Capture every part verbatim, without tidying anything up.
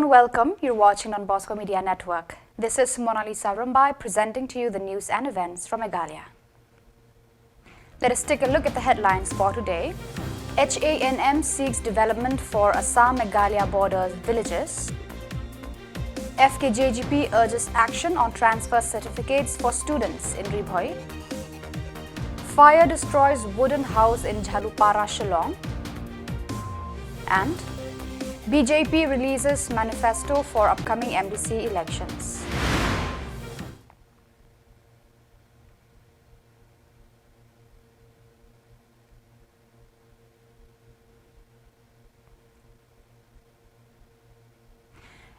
Welcome, you're watching Don Bosco Media Network. This is Monalisa Rumbai presenting to you the news and events from Meghalaya. Let us take a look at the headlines for today. H A N M seeks development for Assam Meghalaya border villages. F K J G P urges action on transfer certificates for students in Ri Bhoi. Fire destroys wooden house in Jhalupara, Shillong. And B J P releases manifesto for upcoming M D C elections.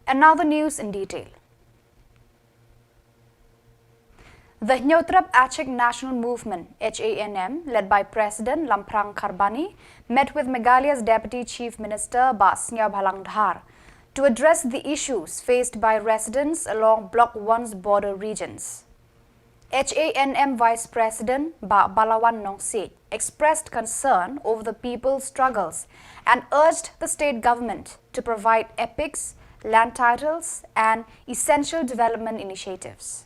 And now the news in detail. The Hynñiewtrep Achik National Movement, H A N M, led by President Lamphrang Kharbani, met with Meghalaya's Deputy Chief Minister Bah Sniawbhalang Dhar to address the issues faced by residents along Block one's border regions. H A N M Vice President Bah Balawan Nongsiej expressed concern over the people's struggles and urged the state government to provide EPICs, land titles, and essential development initiatives.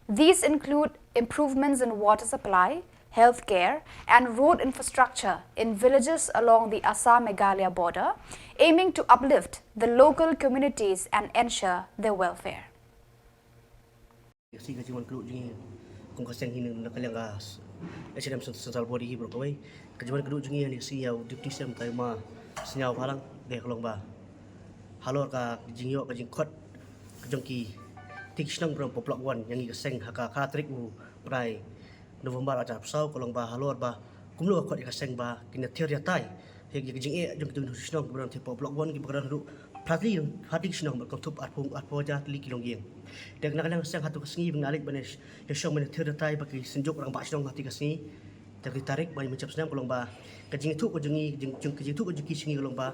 These include improvements in water supply, healthcare, and road infrastructure in villages along the Assam-Meghalaya border, aiming to uplift the local communities and ensure their welfare. Ka sngi ka jingwan kdup jong ngi kum ka seng hi na ka liang ka S H A N M Central Body hi baroh kawei. Ka jingwan kdup jong ngi ha kane ka sngi ïa u Deputy C M Bah Sniawbhalang, dei ka long ba halor ka jingïoh ka jingkhot ka jong ki kti ki shnong baroh ha Block one ïa ngi ka seng ha ka khatsaw tarik u bnai November arhajar arphew saw, ka long ba halor ba kumno ka khot ïa ka seng ba kin ïa thied ïa tai ïa ka jingeh jong ki kti ki shnong kiba don ha Block one kiba don haduh phra tylli, phra tylli ki shnong bad kynthup arphew, arphew hajar tylli ki longïing. Te na ka liang ka seng ha katu ka sngi ba ngi la leit ban ïa shong ban ïa thied ïa tai bad ki synjuk rangbah shnong ha katu ka sngi, te ka tarik ba mynjur snem ka long ba ka jingïathuh ka jong ngi, ka jing, jing, ka jingïathuh ka jong ki sha ngi ka long ba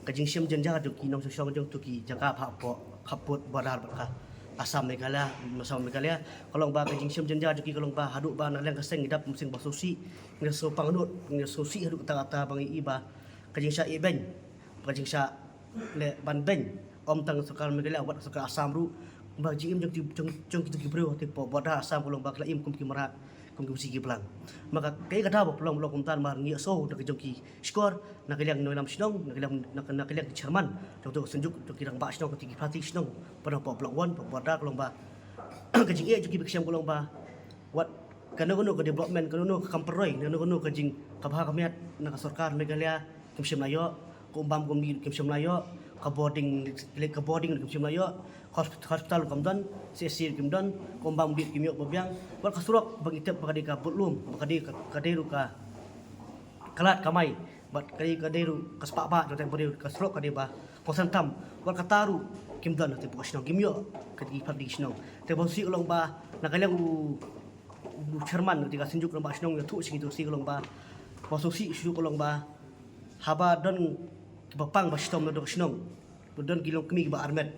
ka jingshim jynjar jong ki nongshong shnong jong katu ki jaka ba hap, hap pud border bad ka Assam Meghalaya, Assam Meghalaya, ka long ba ka jingshim jynjar jong ki ka long ba haduh ba na ka liang ka seng ngi dap mynsiem ba sngewsih, ngi sngewpang nud, ngi sngewsih haduh katta katta ba ngi i ba ka jingshah ïehbeiñ, ka jingshah leh ban beiñ, ym tang sorkar Meghalaya wat sorkar Assam ruh, ba ka jingim jong ki, jong, jong kito ki briew ha katu ka border Assam ka long ba ki la im kum ki mrad, kum ki busi ki blang. Namar ka, kaei ka daw ba pynlong, pynlong kumta namar ngi ïohsngew na ka jong ki shkor, na ka liang ki nongïalam shnong, na ka liang, na ka, na ka liang ki chairman jong kato ka synjuk jong ki rangbah shnong, kito ki phra tylli ki shnong ba don ha Block one, ha Border, ka long ba ka jingeh jong ki ba ki shem ka long ba wat kano kano ka development, kano kano ka kam pynroi, kano kano ka jing, ka bha ka miat na ka sorkar Meghalaya kim shym la ïoh, ka um bam ka um dih kim shym la ïoh, ka boarding, ka boarding kim shym la ïoh, hosp-, hospital kam don, C S C kim don, ka um bam um dih kim ïoh ba biang, wat ka surok ba ngi tip ba ka dei ka budlum, ba ka dei ka, ka dei ruh ka, ka lad kamai, bad ka dei, ka dei ruh ka spah bah jong ka briew, ka surok ka dei ba kongsan tam, wat kata ruh kim don ha katu ka shnong, kim ïoh ha katu ka shnong. Te ba shisha ka long ba na ka liang u u chairman katu ka synjuk rangbah shnong ïathuh sha ngi, tu shisha ka long ba, ba shisha shisha ka long ba haba don kiba pang ba shitom na katu ka shnong, ba don ki longkmie kiba armet,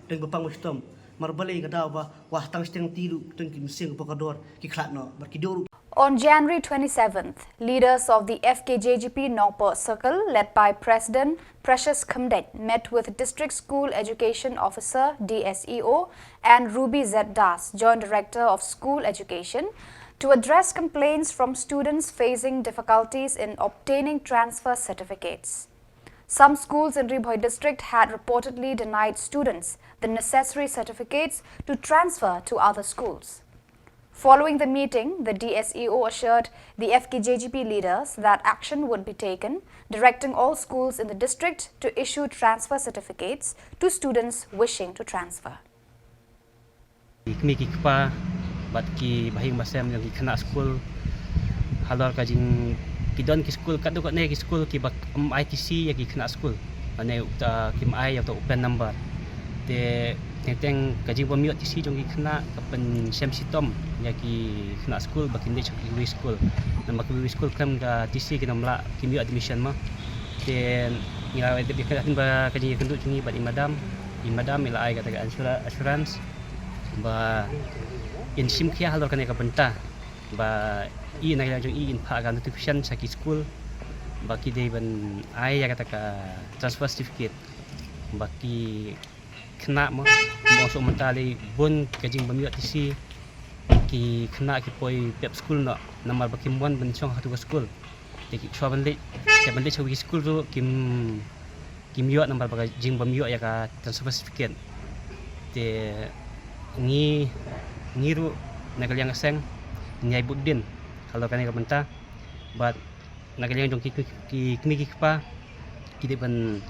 don kiba pang ba shitom, namar balei ka daw ba wat tang shiteng ti ruh don ki mynsiem kiba kordor ki khlad noh bad ki duh ruh. On January twenty-seventh, leaders of the F K J G P Nongpoh Circle, led by President Precious Khymdeit, met with District School Education Officer, D S E O, and Ruby Z Das, Joint Director of School Education, to address complaints from students facing difficulties in obtaining transfer certificates. Some schools in Ri Bhoi district had reportedly denied students the necessary certificates to transfer to other schools. Following the meeting, the D S E O assured the F K J G P leaders that action would be taken, directing all schools in the district to issue transfer certificates to students wishing to transfer. Ki kmie ki kpa bad ki bahaïing bahasem jong ki khynnah skul halor ka jing, ki don ki skul katto katne ki skul kiba ym ai T C ïa ki khynnah skul. Mane uta kim ai ïa uta u PEN number. Te teng teng ka jingbym ïoh T C jong ki khynnah ka pynshem shitom ïa ki khynnah skul ba kin leit sha kiwei skul. Namar kiwei skul khlem ka T C kin ym lah, kim ïoh admission mo. Te ngi la dep ïakynduh ba ka jingïakynduh jong ngi bad i madam, i madam i la ai kata ka assura-, assurance ba in shim khia halor kane ka bynta. Ba i na ka liang jong i in phah ka notification sha ki skul ba ki dei ban ai ïa kata ka transfer certificate. Ba ki khynnah mo, mo suk mynta lei bun ka jingbym ïoh tisi, ki khynnah ki poi pep skul noh namar ba kim wan ban shong ha tu ka skul. Te ki shuwa ban leit, te ban leit sha ki skul ruh kim, kim ïoh namar ba ka jingbym ïoh ïa ka transfer certificate. Te ngi, ngi ruh na ka liang ka seng ngi ai bud dien halor kane ka bynta. Bad na ka liang jong ki, ki, ki kmie ki kpa, ki dei ban,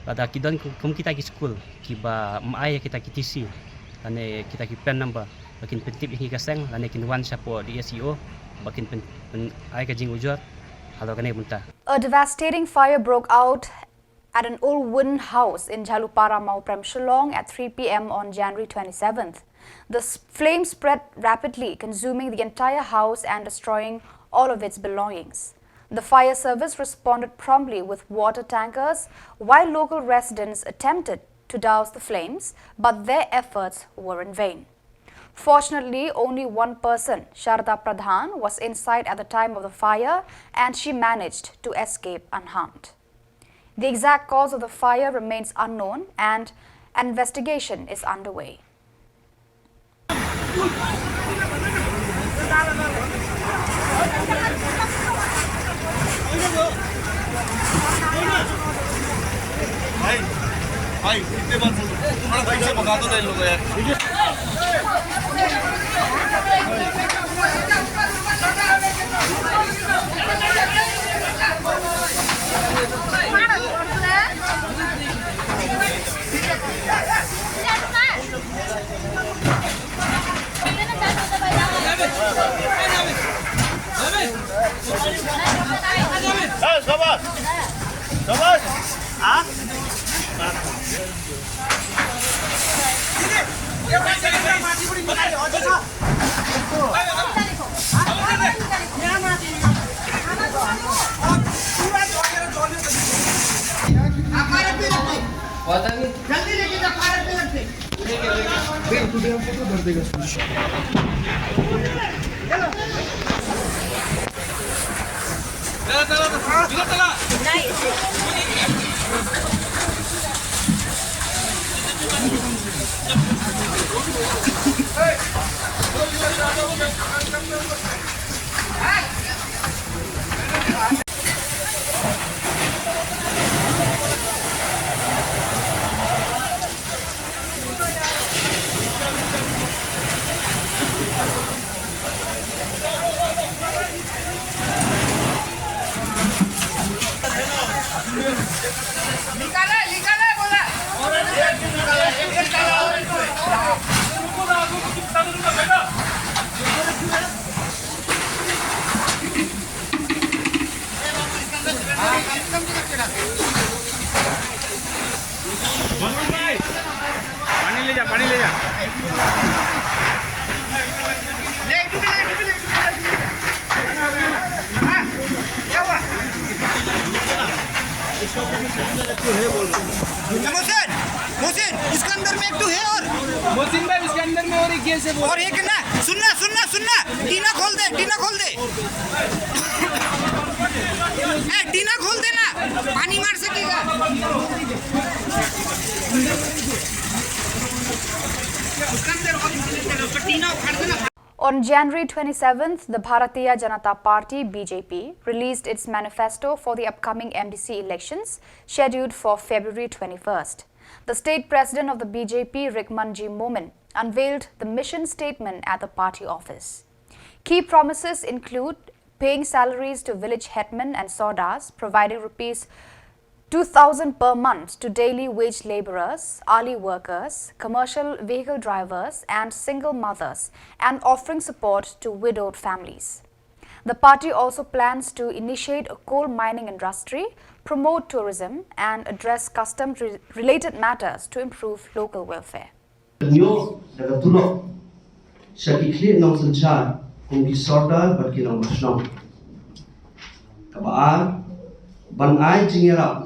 lada ki don kum kita ki skul kiba ym ai ïa kita ki tisi lane kita ki PAN number, ba kin pyntip ïa ngi ka seng lane kin wan shapoh D S E O ba kin pyn, pyn ai ka jingujor halor kane ka bynta. A devastating fire broke out at an old wooden house in Jhalupara, Mawprem, Shillong at three p m on January twenty-seventh. The s- flames spread rapidly, consuming the entire house and destroying all of its belongings. The fire service responded promptly with water tankers, while local residents attempted to douse the flames, but their efforts were in vain. Fortunately, only one person, Sharda Pradhan, was inside at the time of the fire, and she managed to escape unharmed. The exact cause of the fire remains unknown and an investigation is underway. भाई, भाई, इतने बार बोल, थोड़ा पीछे भगा दो ना इन लोगों यार। शाबाश, शाबाश। हाँ? पानी ले जा, पानी ले जा। मोहसिन, मोहसिन, इसके अंदर में एक तो है और मोहसिन भाई, इसके अंदर में और एक गैस है, वो। और एक ना, सुनना, सुनना, सुनना, टीना खोल दे, टीना खोल दे। ए, टीना खोल देना, पानी मार सकेगा। उसके अंदर और एक सिलेंडर है, उसका टीना उखाड़ देना। On January twenty-seventh, the Bharatiya Janata Party, B J P, released its manifesto for the upcoming M D C elections, scheduled for February twenty-first. The state president of the B J P, Rikman G Momin, unveiled the mission statement at the party office. Key promises include paying salaries to village headmen and sawdars, providing rupees two thousand per month to daily wage labourers, ali workers, commercial vehicle drivers, and single mothers, and offering support to widowed families. The party also plans to initiate a coal mining industry, promote tourism, and address custom re- related matters to improve local welfare. Nyo da ka tulop sha ki khlieh nongsynshar kum ki sordar bad ki nongbah shnong. Kaba ar, ban ai jingïarap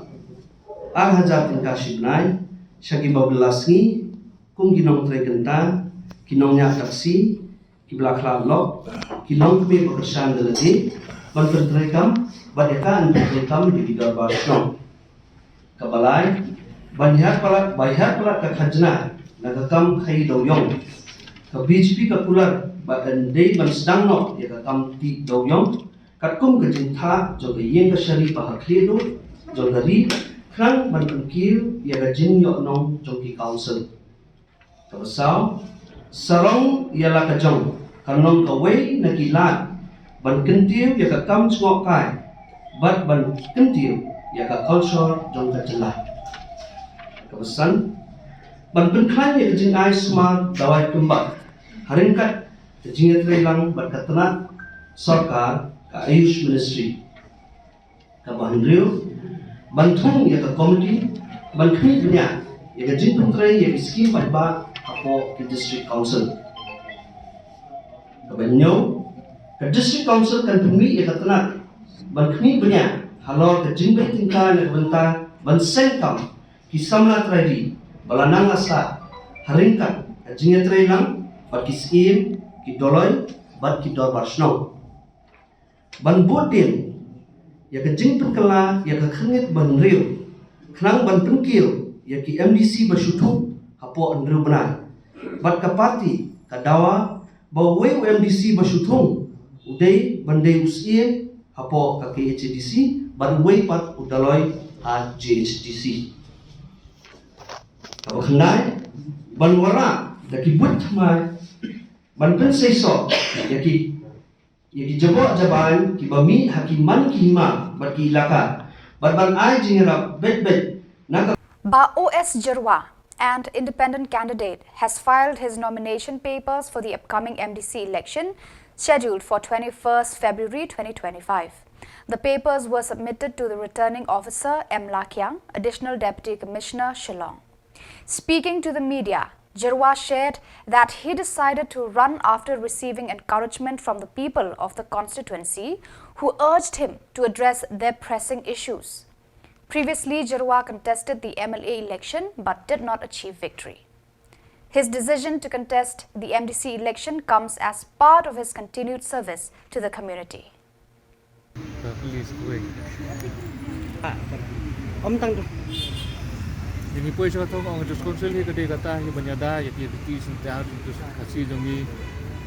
ar hajar tyngka shi bnai sha ki babylla sngi kum ki nongtrei kynta, ki nongñiah taksi, ki ba la khlad lok, ki longkmie ba kyrshan da lade ban pyntreikam bad ïa ka ban pyntreikam ïa ki dorbar shnong. Kaba lai, Ban hiar palat, ba hiar palat ka khajna na ka kam khaïi dewïong. Ka B J P ka kular ba yn dei ban sdang noh ïa ka kam tih dewïong katkum ka jingtha jong ka ïing ka shari ba ha khlieh duh jong ka ri, khnang ban pynkiew ïa ka jingïohnong jong ki council. Kaba saw, sarong ïa la ka jong kan long kawei na ki lad ban kyntiew ïa ka kam jngohkai bad ban kyntiew ïa ka culture jong ka jylla. Kaba san, ban pynkhlaiñ ïa ka jingai sumar dawai kumba ha ryngkat ka jingïatreilang bad ka tnat sorkar, ka Ayush Ministry. Kaba hynriew, ban thung ïa ka komiti ban khmih bniah ïa ka jingpyntrei ïa ki skim paidbah hapoh ki district council. Kaba hynñiew, ka district council kan pynmih ïa ka tnat ban khmih bniah halor ka jingbeit tyngka na ka bynta ban seng kam ki samla trai ri ba la nang la sah ha ryngkat ka jingïatreilang bad ki syiem, ki dolloi bad ki dorbar shnong. Ban bud dien ïa ka jingpynkylla ïa ka khyrnit ba hynriew khnang ban pynkiew ïa ki M D C ba shu thung hapoh hynriew bnai. Bad ka party ka dawa ba uwei u M D C ba shu thung u dei ban dei u syiem hapoh ka K H A D C bad uwei pat u dolloi ha G H D C. Kaba khyndai, ban wanrah da ki buit thymmai ban pynseisoh ïa ki ïa ki jaboh jabieng kiba mih ha ki man ki hima bad ki ilaka bad ban ai jingïarap beit beit na ka Bah O S Jyrwa, an independent candidate, has filed his nomination papers for the upcoming M D C election scheduled for twenty-first February twenty twenty-five. The papers were submitted to the returning officer M Lakiang, Additional Deputy Commissioner, Shillong. Speaking to the media, Jyrwa shared that he decided to run after receiving encouragement from the people of the constituency who urged him to address their pressing issues. Previously, Jyrwa contested the M L A election but did not achieve victory. His decision to contest the M D C election comes as part of his continued service to the community. Ka police kuwei. Om tang tu. Ïa ngi poi sha ka thong ong District Council hi ka dei kata hi ban ïada ïa ki activities na ka Khasi jong ngi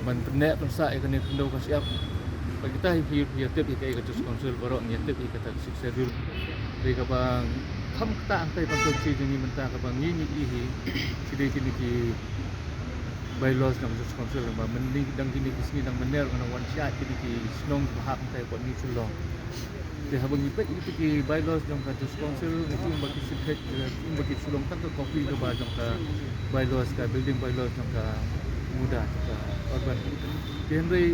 ban pynneh pynsah ïa kane ka khyndew ka shyiap. Ba kita hi phi ïa tip ïa ka District Council baroh ngi ïa tip ïa kata ka Sixth Schedule. Dei kaba kham kata hangtai constituency jong ngi mynta kaba ngi ngi ïohi hi. Ki dei kine ki bylaws jong District Council ba mynta dang kine ki sngi dang mynner ngan wan shah kine ki shnong ba hap hangtai hapoh New Shillong. Te haba ngi peit ïa kine ki bylaws jong ka District Council ngi ïohi ba ki shu peit, eh, ïohi ba ki shu long tang ka copy kaba jong ka bylaws, ka building bylaws jong ka MUDA, jong ka urban. Te hynrei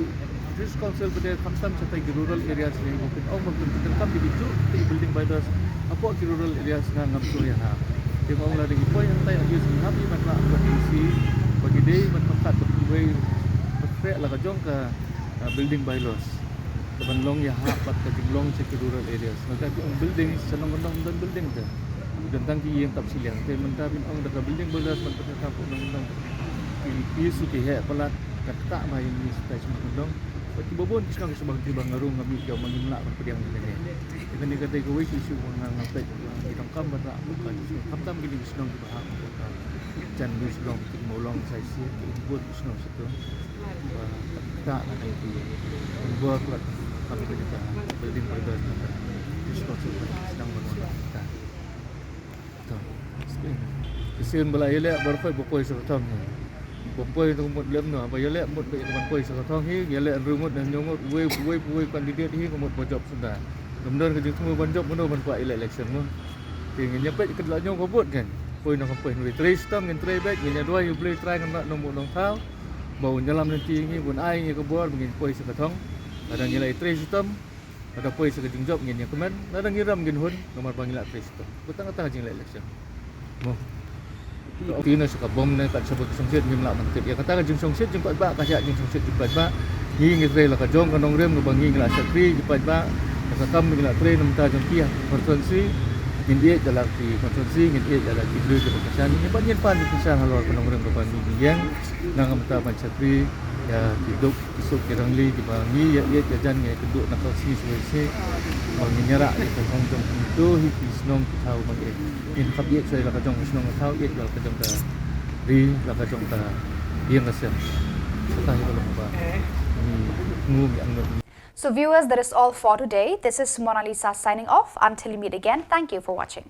District Council ba dei khamtam shatai ki rural areas ne, ba pynong ba pyndonkam ki juh ki building bylaws hapoh ki rural areas nga ngam sngewthuh ïa ha. Te nga ong lada ngi poi hangtai agi sngewhap ïa ban rah bad D C ba ki dei ban pynkat bad kiwei, ba khreh la ka jong ka, ah, building bylaws. Ka ban long ïa ha bad ka jinglong sha ki rural areas. Nga ka ki ong building, sha nongkyndong don building te. Don tang ki ïing tap shiliang. Te mynta pynong da ka building bylaws ban pynkat hapoh nongkyndong. Ki, ki su ki heh palat, katta ba ïa ngi shatai sha nongkyndong. Bad kiba bun ki shnong ki shnong kiba nga rung nga mih ïa ma ngim lah ban pdiang ïa kane. Ïa kane ka dei kawei ka issue ba nga nga peit ba ngi donkam ban rah ka issue. Khamtam kine ki shnong kiba hap ka jan New Shillong, ki Mawlong, Saisir, ki bun ki shnong sha tu. Ba ta na ka issue. Bor ka kam ka building bylaws na ka issue ka shnong ban wan ta. To. Shisien ba la ïaleh baroh ba poi sha ka thong hi. Ba poi to mut lem noh, ba ïaleh mut ba ïa ka ban poi sha ka thong hi, ïaleh hynriew ngut, hynñiew ngut, uwei, uwei, uwei candidate hi ka mut ba jop senda. Ngam don ka jingthmu ban jop, mano ban kwah ïaleh election mo. Te ngin ïa peit ka la ñiew ka vote kan. Poi noh kam poi, hynrei trei shitom ngin trei beit, ngin ïa duwai ïa U Blei Trai Kynrad Nongbuh Nongthaw. Ba un ïalam lynti ïa ngi, ba un ai ïa ngi ka bor ba ngin poi sha ka thong. Lada ngi la ïa trei shitom, lada poi sha ka jingjop ngin ïa kmen, lada ngi rem ngin hun, namar ba ngi la trei shitom. Kata kata ka jingleh election. Mo. Ti na sha ka bom ne kat shaba ki shongshit ngim lah ban tip. Ïa kata ka jingshongshit jingpaidbah, ka shah jingshongshit jingpaidbah. Ngi ngi trei la ka jong ka nongrim kaba ngi ngi la shakri jingpaidbah. Ka kam ngi la trei na bynta jong ki ha constituency. Ngin ïeit da la ki constituency, ngin ïeit da la ki briew kiba kyrshan. Ngin ban ngin pan ki kyrshan halor ka nongrim kaba ngi ngi ïeng. Na ka bynta ban shakri. Ïa ki duk ki suk ki rangli kiba ngi ïa ïeit ïa jan ngi ïa kynduh na ka sngi shuwa shuwa. Ba ngin ïarah ïa ka thong jong kito hi ki shnong ki thaw ba ngi ngin hap ïeit shuwa ïa la ka jong ka shnong ka thaw, ïeit la ka jong ka ri, la ka jong ka ïing ka sem. Kata hi ka long ba ngi ngu ngi angnud. So viewers, that is all for today. This is Mona Lisa signing off. Until we meet again, thank you for watching.